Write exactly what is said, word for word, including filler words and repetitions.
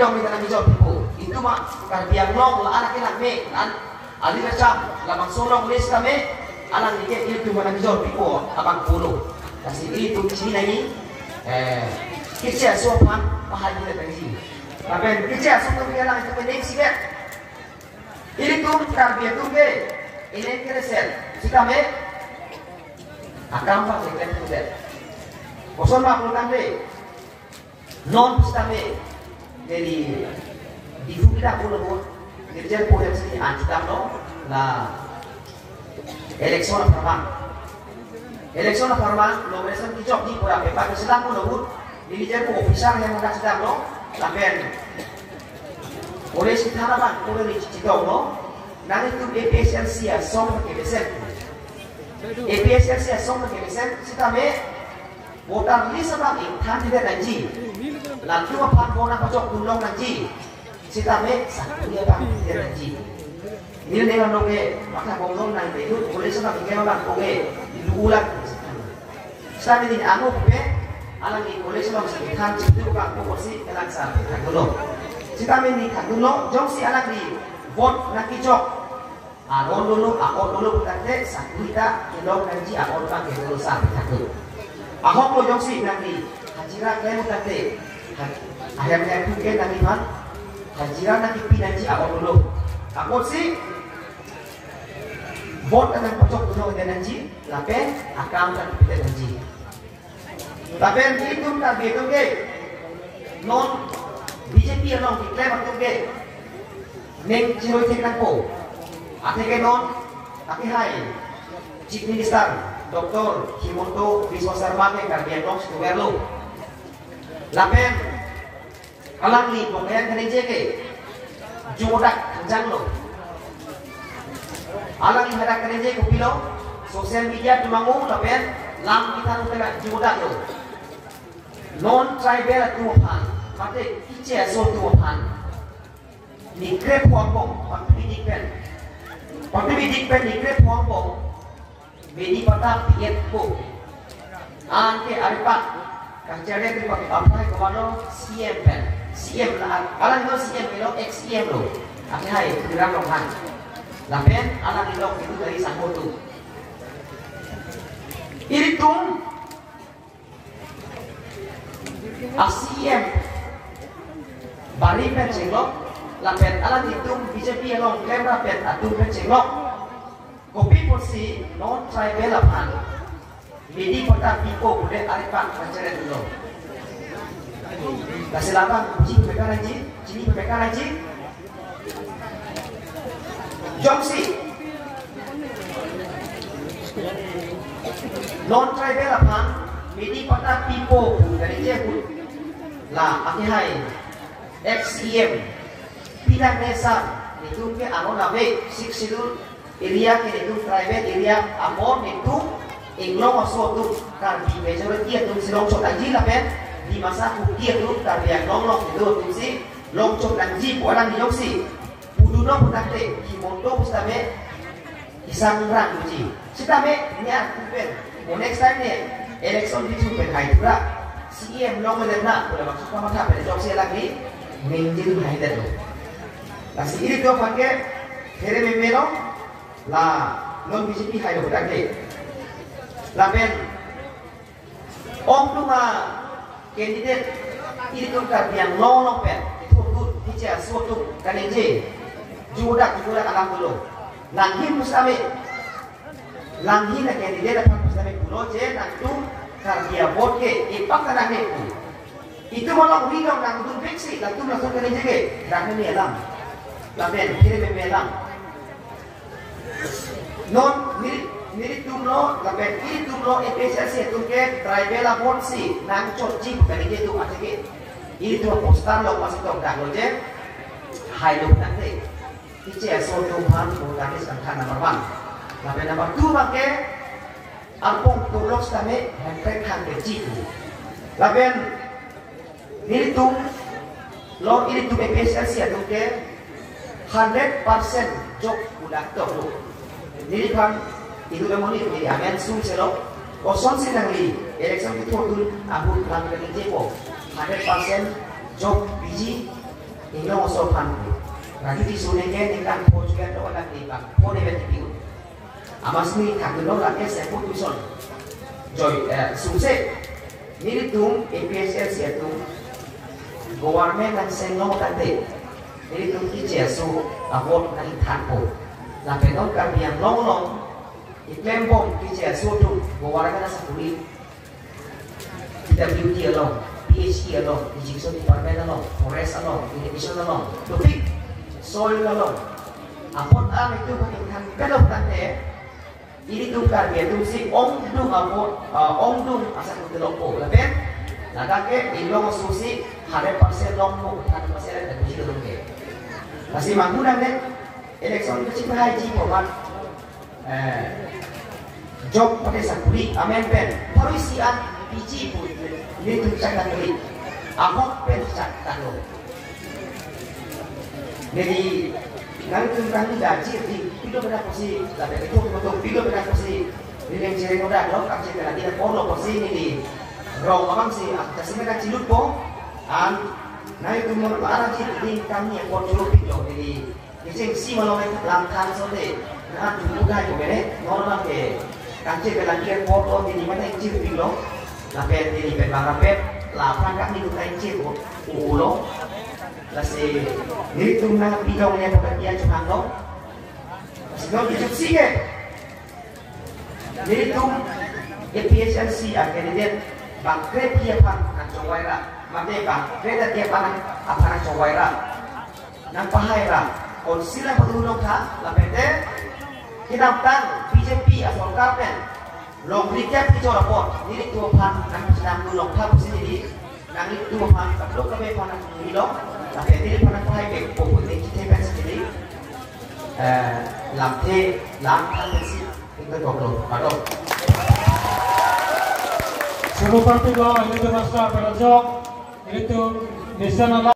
Kami kanang jor pipo. Itum ma Karbi Anglong la anak anak me an ali kacham labangso along list kami alang ike itum kanang jor pipo abang pulo. Lasi itum chini nangji, eh, kechak aso aphan pahai kita tangji. Lapen kechak aso atum ke alang itum ning siket. Ilitum Karbi atum ke ine keresen sitame akam abang keklem tudet. Koson ma pulo tangte, non sitame neli Diphu kita pulo bo, neli jen pulo si an sitame no la election apharman. Election apharman nomination kechokji pura paper keselam pulo bo, neli jen pu officer yang ada sedang no, lapen college kita na bang, college chetong no, nang itum A P H L C asong ke besen. A P H L C asong ke besen, sitame voter list abang ingthan tidak nangji. Latum aphan bona pachok dunlong nangji. Sitame sakuri abang tidak nangji. Neli neng ano ke matha bomlong nang itu, college abang ingke abang oke, lulang. Sitame neli amo pe, alangli college along si than chitu bang ko si kelang sa thakdunlo. Sitame neli thakdunlo, jongsi alangli vote nangkechok aron dolo, a-ot dolo tangte sakuri ta kelong nangji a-ot abang ke dolo sa thakdun. Ahok lo jongsi nangli hajira klem tangte, ha-, ahem ahem ke nangliphan hajira nangkepi nangji a-ot dolo. Apotsi vote nangpachok dolo nangji, lapen akam nangkepi nangji. Lapen itum Karbi atum ke non B J P along keklem atum ke ning chiroi thek nangpo. Atheke non akehai Chief Minister Doctor Himanta Biswa Sarma ke Karbi Anglong si toverlo. Lapen alangli Bokajan kaningje ke judak janglo. Alangli hadak kaningje kopilo, social media atum angu lapen lam kita rupela judaklo. Non tribal atum aphan, mate kechak aso atum aphan, neli krepho angbong, pangtubi dik pen. Pangtubi dik pen neli krepho angbong, Bedi patta pi-et po. Anke aripak kacharli aripak apply ke-onglo C M pen. C M la, alang lo C M lo, ex C M lo. Akehai Tuliram Ronghang. Lapen alang lo itu dari sangho tu. Ilitum a C M barim pen chenglok, lapen alanglitum B J P along klemra pen atum pen chenglok. Kopi pusi non tribal aphan bedi patta pipo pule aripak kacharli lo. Lasi labang chini peka nangji, chini peka nangji. Jongsi non tribal aphan bedi patta pipo pu kaningje pu, la akehai ex C M Pinang Nesa, netum ke aron ave, Sixth Schedule area ke netum tribal area, amo netum Inglong aso atum, Karbi majority atum si longchot nangji lapen Dimasa Kuki atum Karbi Anglong along kedo atum si longchot nangji pu alang jongsi pudunlo pu tangte, Himanta pu sitame isang rang puji. Sitame ne aku pen, mo next time ne election bitu pen hai tura C M longledetna pu labangso kamatha pen jongsi alangli ningjin haidet lo. Lasi ilitum aphan ke here meme lo, la non B J P hailo pu tangte. Lapen ongdung a-candidate ilitum Karbi Anglong along pen kethurkut kechak aso atum kaningje, judak judak alam dolo. Langhin pu sitame, langhin a-candidate aphan pu sitame pulo je nangtum Karbi a-vote ke epak ta nangne pu. Itum along ri along nangdun piksi, latum latum kaningje ke, nangne alam. Lapen kiri meme alam. Non neli, nelitum lo, lapen ilitum lo, A P H L C atum ke tribal a-vote si nangchotji pu kaningje atum atheke. Ilitum a-poster lo, masi tokdak lo je, hailo pu tangte. Kechak aso atum aphan pu tangte si angkhan number one. Lapen number two abang ke, arpong tulok sitame hemprek hang keji pu. Lapen nelitum lo, ilitum A P H L C atum ke hundred percent job pu dak tok lo. Neliphan itum amonit neli amen sung chelo. Kosonsi nangli election kethurdun ahut lam kaningjepo, hundred percent job piji, Inglong oso aphan. Raju Tisso neke ningkan pho chuya to alam ni bang pho ne beti piu. Amasni thak dun lo lake sepu tuition. Joi, eh, suse. Nelitum A P H L C atum government nang seng long tangte, nelitum keche aso a-vote nangthanpo. Lapen non Karbi Anglong along iklembom keche aso atum government asakuri, P W D along, P H E along, Education Department along, Forest along, Irrigation along, dopik, Soil along. Apot ang itum paning than pelok tangte, ilitum Karbi atum si ongdung apo, ah, ongdung asakuri longpo. Lapen ladak ke inglong oso si hundred percent longpo, hundred percent dan bisi longke. Lasi manghu nang ne election kecil hai ji pomat. Eh, job pade sakuri amen pen pharo isi an P G pu nelitum chak tangri. Ahok pen chak tanglo. Neli nangtum kangni da ji di pilo pena pusi, lapen itu betul pilo pena pusi, neli yang jere moda lo kang jere lagi da porlo pusi neli rong abang si, ah, kasi mena chilutpo, an, nangtum mo arang ji di kangni apor chulu pilo neli. Kechengsi malom lam than so de. Na tu bukai ko mene, normal ke. Kangchir ke lagi apor lo, neli mane chir pilo. Lapen neli pen bang rapet, laphan kangni tu kangchir ko, ulo. Lasi nelitum nangpi jong ne pota dia chupang lo. Lasi non kichuksi ke. Nelitum A P H L C a-candidate bang kre-pi aphan nangchongvai ra, mate bang kre-dat aphan, aphan nangchongvai ra, nangpahai ra, council nangpadu longtha, lapen te kedamtang B J P asorkar pen longri kep kejor apot nelitum aphan nangpachinam longtha pusi neli nanglitum aphan kadokave aphan nangpachini lo, lapen neli aphan nangpahai ke poput neli chithe pensi neli, eh, lamthe lam than pensi ingkoi koklo, kardom. Solo party lo, ilitum master pen ajok, ilitum nation ala